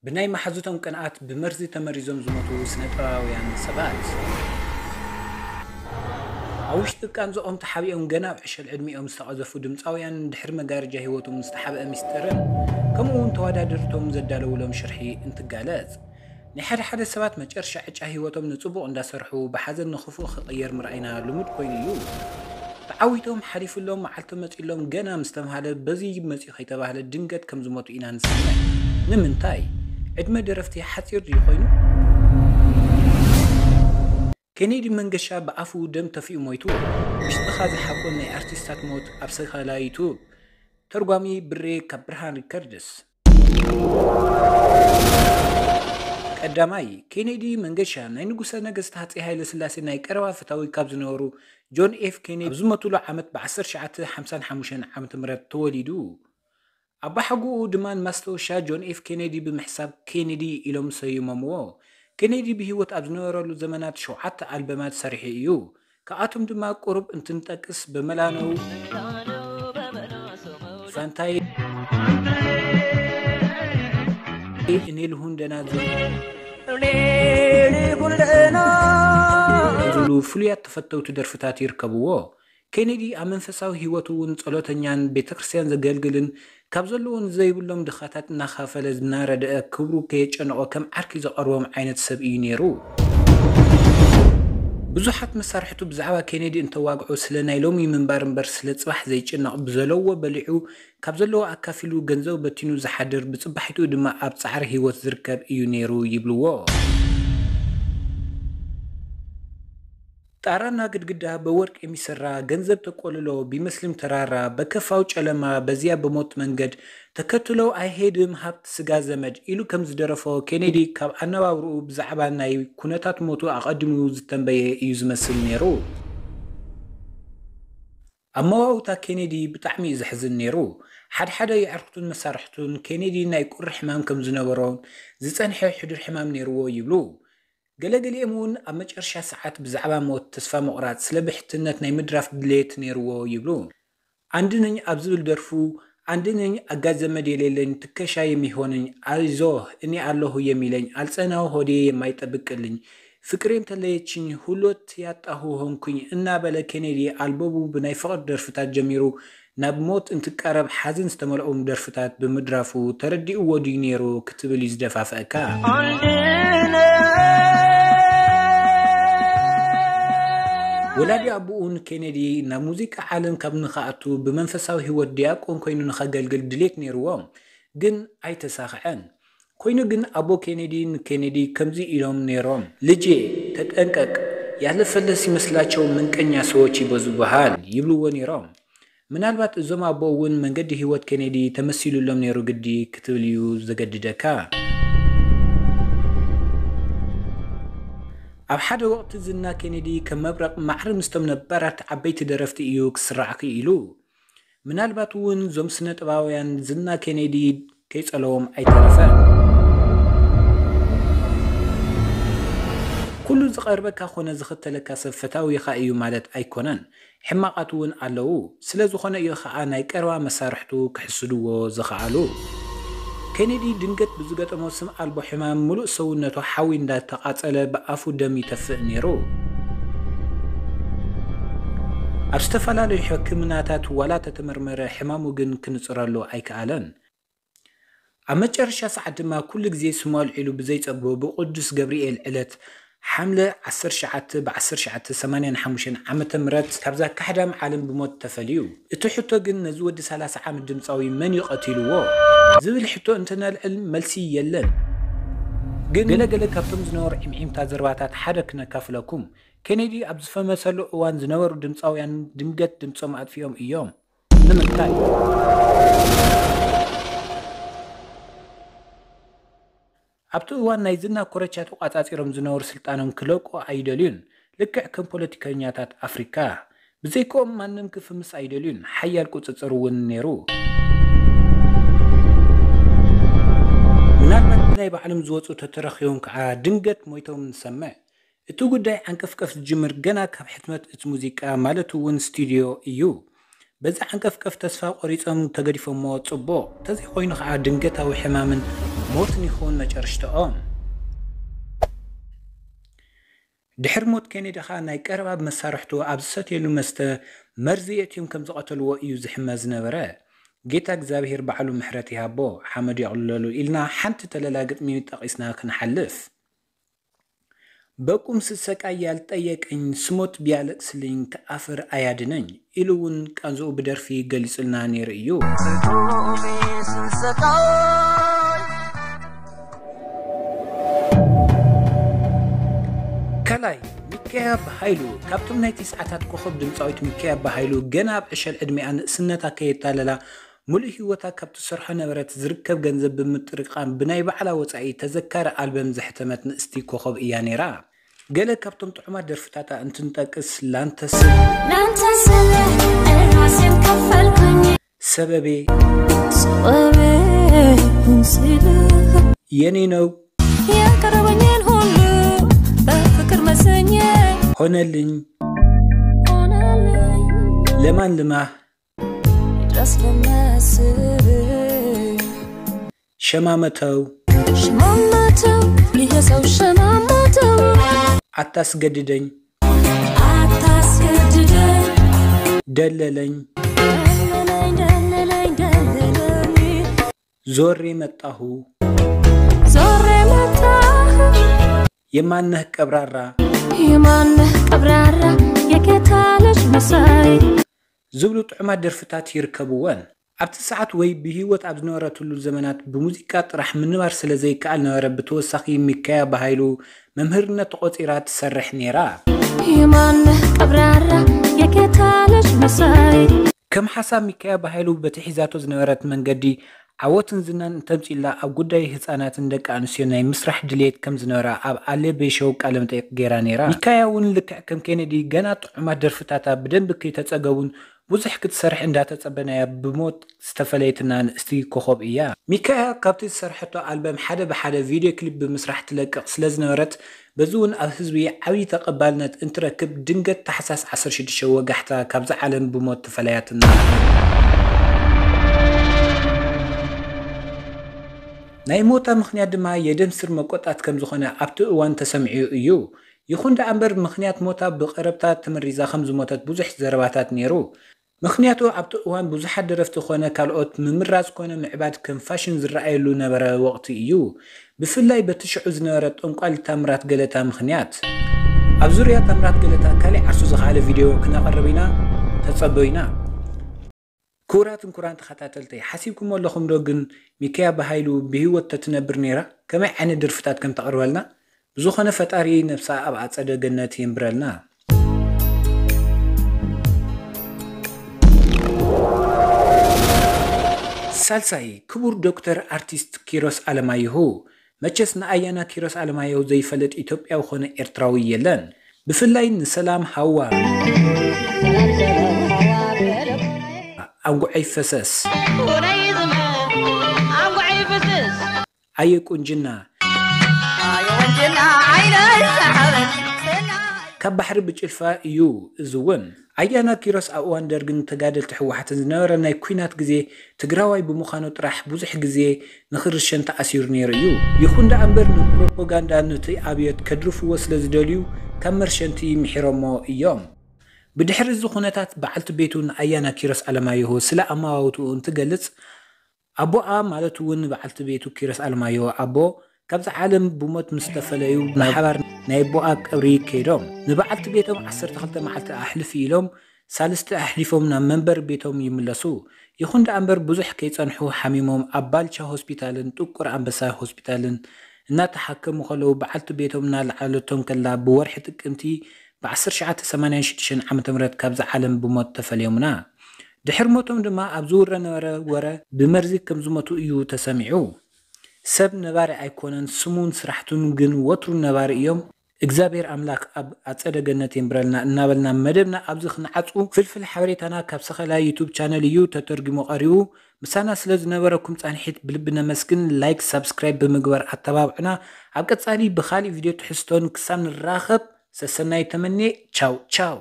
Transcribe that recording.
ብናይ መሓዙቶም ቅንኣት ብመርዚ ተመሪዞም ዝሞቱ ስነ ጥበባውያን ሰባት። ኣብ ውሽጢ ቃንዝኦም ተሓቢኦም ገና ኣብ ዕሸል ዕድሚኦም ዝተቐዘፉ ድምፃውያን ድሕሪ መጋረጃ ህይወቶም ዝተሓብአ ሚስጥርን ከምኡ እውን ተወዳደርቶም ዘዳለውሎም ሽርሒ እንትጋለጽ፣ ናይ ሓደ ሓደ ሰባት መጨረሻ ዕጫ ህይወቶም ንጽቡቕ እንዳሰርሑ ብሓዘን ንኽፉእ ክቕየር ምርኣይና ልሙድ ኮይኑ እዩ። ተዓዊቶም ሓሊፉሎም መዓልቲ መጺሎም ገና ምስ ተምሃለ በዚ መጺኡ ከይተባህለ ድንገት ከም ዝሞቱ ኢና ንሰምዕ። ንምንታይ? ዕድመ ደረፍቲ ሓጺር ድዩ ኮይኑ? ኬኔዲ መንገሻ ብኣፉ ደም ተፊኡ ሞይቱ። ውሽጥኻ ዝሓቆን ናይ ኣርቲስታት ሞት ኣብ ሰካላ ዩቱብ። ተርጓሚ ብሬ ካብ ብርሃን ሪከርድስ። ቀዳማይ፣ ኬኔዲ መንገሻ ናይ ንጉሰ ነገስት ሃፀይ ሃይለ ስላሴ ናይ ቀረባ ፈታዊ ካብ ዝነበሩ ጆን ኤፍ ኬኔዲ ኣብ ዝሞቱሉ ዓመት ብ1955 ዓመተ ምህረት ተወሊዱ። ኣባሓጎኡ ድማ ንማስታወሻ ጆን ኤፍ ኬኔዲ ብምሕሳብ ኬኔዲ ኢሎም ሰይሞምዎ። ኬኔዲ ብህይወት ኣብ ዝነበረሉ ዘመናት ሸውዓተ ኣልበማት ሰሪሑ እዩ። ካብኣቶም ድማ ቁሩብ እንትንጠቅስ በመላኖ፣ ፋንታይ፣ እኔ ልሁን ደና ዝብሉ ፍሉያት ተፈተውቲ ደርፍታት ይርከብዎ። ኬኔዲ ኣብ መንፈሳዊ ህይወቱ እውን ጸሎተኛን ቤተ ክርስቲያን ዘገልግልን ካብ ዘለዎን ዘይብሎም ድኻታት እናኻፈለ እናረድአ ክብሩ ከየጨነቖ ከም ዓርኪ ዘቐርቦም ዓይነት ሰብ እዩ ነይሩ። ብዙሓት መሳርሕቱ ብዛዕባ ኬኔዲ እንተዋግዑ ስለ ናይ ሎሚ ምንባር እምበር ስለ ጽባሕ ዘይጭነቕ ብዘለዎ በሊዑ ካብ ዘለዎ ኣካፊሉ ገንዘቡ በቲኑ ዝሓድር ብጽባሒቱ ድማ ኣብ ጻዕሪ ህይወት ዝርከብ እዩ ነይሩ ይብልዎ። ጣራና ግድግዳ በወርቅ የሚሰራ ገንዘብ ተቆልሎ ቢመስልም ተራራ በከፋው ጨለማ በዚያ በሞት መንገድ ተከትለው አይሄድም ሀብት ስጋ ዘመድ ኢሉ ከም ዝደረፎ ኬኔዲ ካብ ኣነባብርኡ ብዛዕባ ናይ ኩነታት ሞቱ ኣቐዲሙ ዝተንበየ እዩ ዝመስል ነይሩ። ኣመዋውታ ኬኔዲ ብጣዕሚ እዩ ዘሕዝን ነይሩ። ሓድሓደ የዕርክቱን መሳርሕቱን ኬኔዲ ናይ ቁሪ ሕማም ከም ዝነበሮን ዝጸንሐ ሕዱር ሕማም ነይርዎ ይብሉ። ገለገሊኦም እውን ኣብ መጨረሻ ሰዓት ብዛዕባ ሞት ተስፋ ምቑራጽ ስለ ብሕትነት ናይ ምድራፍ ድሌት ነይርዎ ይብሉ። አንድ ነኝ ኣብ ዝብል ደርፉ አንድ ነኝ አጋዘመድ የሌለኝ ትከሻ የሚሆነኝ አይዞህ እኔ አለሁ የሚለኝ አልጸናው ሆዴ የማይጠብቅልኝ ፍቅሬም ተለየችኝ ሁሎት ያጣሁ ሆንኩኝ እናበለ ኬኔዲ ኣልበሙ ብናይ ፍቕሪ ደርፍታት ጀሚሩ ናብ ሞት እንትቃረብ ሓዘን ዝተመልኦም ደርፍታት ብምድራፉ ተረዲእዎ ድዩ ነይሩ ክትብል እዩ ዝደፋፍአካ። ወላዲ ኣቦኡ ንኬኔዲ ናብ ሙዚቃ ዓለም ካብ ንኽኣቱ ብመንፈሳዊ ህይወት ዲያቆን ኮይኑ ንኸገልግል ድሌት ነይርዎ፣ ግን ኣይተሳኽዐን። ኮይኑ ግን ኣቦ ኬኔዲ ንኬኔዲ ከምዚ ኢሎም ነይሮም፣ ልጄ ተጠንቀቅ፣ ያለፈለት ሲመስላቸው ምንቀኛ ሰዎች ይበዙብሃል ይብልዎ ነይሮም። ምናልባት እዞም ኣቦ እውን መንገዲ ህይወት ኬኔዲ ተመሲሉሎም ነይሩ ግዲ ክትብል እዩ ዘገድደካ። ኣብ ሓደ ወቕቲ ዝና ኬኔዲ ከም መብረቕ ማዕረ ምስቶም ነባራት ዓበይቲ ደረፍቲ እዩ ክስራዕ ክኢሉ። ምናልባት እውን እዞም ስነ ጥባውያን ዝና ኬኔዲ ከይጸለዎም ኣይተረፈን። ኩሉ ዝቐርበካ ኮነ ዝኽተለካ ሰብ ፈታዊኻ እዩ ማለት ኣይኮነን። ሕማቓት እውን ኣለዉ። ስለ ዝኾነ እዩ ኸኣ ናይ ቀረባ መሳርሕቱ ክሕስድዎ ዝኸኣሉ። ኬኔዲ ድንገት ብዝገጠሞ ስም ኣልቦ ሕማም ምሉእ ሰውነቱ ሓዊ እንዳተቓጸለ ብኣፉ ደም ይተፍእ ነይሩ። ኣብ ዝተፈላለዩ ሕክምናታት ዋላ ተተመርመረ ሕማሙ ግን ክንጽረሉ ኣይከኣለን። ኣብ መጨረሻ ሰዓት ድማ ኩሉ ግዜ ስሙ ኣልዒሉ ብዘይጸግቦ ብቅዱስ ገብርኤል ዕለት ሓምለ ዓሰርተ ትሽዓተ ብ1985 ዓመተ ምህረት ካብዛ ካሕዳም ዓለም ብሞት ተፈልዩ። እቲ ሕቶ ግን ነዚ ወዲ ሰላሳ ዓመት ድምፃዊ መን እዩ ቀቲልዎ ዝብል ሕቶ እንተነልዕል መልሲ የለን። ግን ገለገለ ካብቶም ዝነበሩ ዒምዒምታ ዘረባታት ሓደ ክነካፍለኩም። ኬኔዲ ኣብ ዝፈመሰሉ እዋን ዝነበሩ ድምፃውያን ድንገት ድምፆም ኣጥፊኦም እዮም። ንምንታይ? ኣብቲ እዋን ናይ ዝና ኮረቻ ተቋጻጺሮም ዝነበሩ ስልጣኖም ክለቁ ኣይደልዩን። ልክዕ ከም ፖለቲከኛታት ኣፍሪካ ብዘይክኦም ማንም ክፍምስ ኣይደልዩን። ሓያል ቁጽጽር እውን ነይሩ። ምናልባት ብናይ ባዕሎም ዝወፁ ተተረኺቦም ከዓ ድንገት ሞይቶም ንሰምዕ። እቲ ጉዳይ ዓንቀፍቀፍ ዝጅምር ገና ካብ ሕትመት እቲ ሙዚቃ ማለት እውን ስቱድዮ እዩ። በዚ ዓንቀፍቀፍ ተስፋ ቆሪጾም ተገዲፎሞ ጽቡቕ፣ ተዘይኮይኑ ከኣ ድንገታዊ ሕማምን ሞትን ይኹን መጨረሽትኦም። ድሕሪ ሞት ኬኔዲ ኸኣ ናይ ቀረባ መሳርሕቱ ኣብ ዝሰትየሉ መስተ መርዚ የእትዮም ከም ዝቐተልዎ እዩ ዝሕመ ዝነበረ። ጌታ እግዚኣብሔር ባዕሉ ምሕረት ይሃቦ፣ ሓመዱ የቕልለሉ ኢልና ሓንቲ ተለላ ግጥሚ ጠቒስና ክንሓልፍ። በቁም ስሰቃይ ያልጠየቀኝ፣ ስሞት ቢያለቅስልኝ ከኣፍር ኣያድነኝ ኢሉ እውን ቃንዝኡ ብደርፊ ገሊጹልና ነይሩ እዩ። ካልኣይ፣ ሚካያ በሃይሉ። ካብቶም ናይ ትስዓታት ኮኸብ ድምፃዊት ሚካያ በሃይሉ ገና ኣብ ዕሸል ዕድሚኣ ንእስነታ ከየታለላ ሙሉእ ህይወታ ካብ ትሰርሖ ነበረት ዝርከብ ገንዘብ ብምጥርቃም ብናይ ባዕላ ወጻኢ ተዘካሪ ኣልበም ዘሕተመት ንእስቲ ኮኸብ እያ ነይራ። ገለ ካብቶም ጥዑማት ደርፍታታ እንትንጠቅስ ላንተ ስል፣ ላንተ ስል ራሴን ከፈልኩኝ። ሰበቤ፣ ሰበቤ ስል የኔ ነው፣ የቀረበኝን ሁሉ በፍቅር መሰኘ ሆነልኝ፣ ሆነልኝ ለማን ልማህ ድረስ ለማስብ ሸማመተው፣ ሸማመተው ይሄ ሰው ሸማመተው አታስገድደኝ፣ አታስገድደኝ ደለለኝ፣ ደለለኝ፣ ደለለኝ፣ ደለለኝ ዞሬ መጣሁ፣ ዞሬ መጣሁ የማነህ ቀብራራ፣ የማነህ ቀብራራ የጌታ ልጅ መሳይ ዝብሉ ጥዑማት ደርፍታት ይርከብወን። ኣብቲ ሰዓት ወይ ብህይወት ኣብ ዝነበረትሉ ዘመናት ብሙዚቃ ጥራሕ ምንባር ስለ ዘይከኣል ነበረ፣ ብተወሳኺ ሚካያ በሃይሉ መምህርነት ተቖጺራ ትሰርሕ ነይራ። የማነህ ቀብራራ የጌታ ልጅ መሳይ። ከም ሓሳብ ሚካያ በሃይሉ በቲ ሒዛቶ ዝነበረት መንገዲ ዓወትን ዝናን እንተምጺእላ፣ ኣብ ጉዳይ ህጻናትን ደቂ ኣንስትዮ ናይ ምስራሕ ድልየት ከም ዝነበራ ኣብ ኣሌ ቤሾው ቃለ መጠይቕ ገይራ ነይራ። ሚካያ እውን ልክዕ ከም ኬነዲ ገና ጥዑማት ደርፍታታ ብደንቢ ከይተጸገቡን ብዙሕ ክትሰርሕ እንዳተጸበናያ ብሞት ዝተፈለየትና ንእስቲ ኮኸብ እያ። ሚካያ ካብቲ ዝሰርሐቶ ኣልበም ሓደ ብሓደ ቪድዮ ክሊፕ ብምስራሕ ትለቅቕ ስለ ዝነበረት፣ በዚ እውን ኣብ ህዝቢ ዓብዪ ተቐባልነት እንትረክብ፣ ድንገት ታሕሳስ ዓሰርተ ሽዱሽተ ወጋሕታ ካብዛ ዓለም ብሞት ተፈለያትና። ናይ ሞታ ምኽንያት ድማ የደም ስር መቆጣት ከም ዝኾነ ኣብቲ እዋን ተሰሚዑ እዩ። ይኹን ደኣ እምበር፣ ምኽንያት ሞታ ብቐረብታ ተመሪዛ ከም ዝሞተት ብዙሕ ዘረባታት ነይሩ። ምኽንያቱ ኣብቲ እዋን ብዙሓት ደረፍቲ ኮነ ካልኦት ምምራጽ ኮነ ምዕባድ ከም ፋሽን ዝረኣየሉ ነበረ ወቕቲ እዩ። ብፍላይ በቲ ሽዑ ዝነበረ ጠንቋል ታምራት ገለታ ምኽንያት። ኣብ ዙርያ ታምራት ገለታ ካሊእ ዓርሱ ዝኸኣለ ቪድዮ ክነቕርብ ኢና፣ ተጸበዩና። ክቡራትን ክቡራን ተኸታተልተይ፣ ሓሲብኩሞ ኣለኹም ዶ ግን ሚካያ በሃይሉ ብህይወት ተትነብር ነይራ ከመይ ዓይነት ደርፍታት ከም ተቕርበልና? ብዝኾነ ፈጣሪ ነብሳ ኣብ ኣጸደ ገነት የንብረልና። ሳልሳይ፣ ክቡር ዶክተር ኣርቲስት ኪሮስ ኣለማየሁ። መቸስ ንኣያና ኪሮስ ኣለማየሁ ዘይፈልጥ ኢትዮጵያዊ ኾነ ኤርትራዊ የለን። ብፍላይ ንሰላም ሃዋ፣ ኣንጉዐይ ፈሰስ፣ ኣየ ቁንጅና፣ ካብ ባሕሪ ብጭልፋ እዩ። እዚ እውን ኣያና ኪሮስ ኣብ እዋን ደርግን ተጋደልቲ ህወሓትን ዝነበረ ናይ ኲናት ግዜ ትግራዋይ ብምዃኑ ጥራሕ ብዙሕ ግዜ ንኽርሸን ተኣሲሩ ነይሩ እዩ። ይኹን ደኣ እምበር ንፕሮፓጋንዳ ነቲ ኣብዮት ከድርፍዎ ስለ ዝደልዩ ካብ መርሸንቲ ምሒሮሞ እዮም። ብድሕሪ እዚ ኩነታት በዓልቲ ቤቱ ንኣያና ኪሮስ ኣለማየሁ ስለ ኣመዋውትኡ እንትገልጽ፣ ኣቦኣ ማለት እውን ንበዓልቲ ቤቱ ኪሮስ ኣለማየሁ ኣቦ ካብዚ ዓለም ብሞት ምስ ተፈለዩ ብሓባር ናይ ኣቦኣ ቀብሪ ከይዶም ንበዓልቲ ቤቶም ዓሰርተ ክልተ መዓልቲ ኣሕልፊ ኢሎም ሳልስቲ ኣሕሊፎም ናብ መንበሪ ቤቶም ይምለሱ። ይኹን ደኣ እምበር ብዙሕ ከይጸንሑ ሓሚሞም ኣብ ባልቻ ሆስፒታልን ጥቁር ኣንበሳ ሆስፒታልን እናተሓከሙ ከለዉ በዓልቲ ቤቶም እናለዓለቶም ከላ ብወርሒ ጥቅምቲ ብ ዓሰርተ ትሽዓተ ሰማንያን ሽዱሽተን ዓመተ ምህረት ካብዚ ዓለም ብሞት ተፈልዮምና። ድሕሪ ሞቶም ድማ ኣብ ዝውረ ነበረ ወረ ብመርዚ ከም ዝሞቱ እዩ ተሰሚዑ። ሰብ ነባሪ ኣይኮነን፣ ስሙን ስራሕቱን ግን ወትሩ ነባሪ እዮም። እግዚኣብሔር ኣምላክ ኣብ ኣጸደ ገነት የንብረልና እናበልና መደብና ኣብዚ ክንዓጹ። ፍልፍል ሓበሬታና ካብ ሰኸላ ዩቱብ ቻነል እዩ ተተርጊሙ ቀሪቡ። ምሳና ስለ ዝነበረኩም ጻንሒት ብልቢ ነመስግን። ላይክ፣ ሳብስክራይብ ብምግባር ኣተባብዑና። ኣብ ቀጻሊ ብኻሊእ ቪድዮ ትሕዝቶን ክሳብ ንራኸብ ሰሰናይ ተመኔ። ቻው ቻው።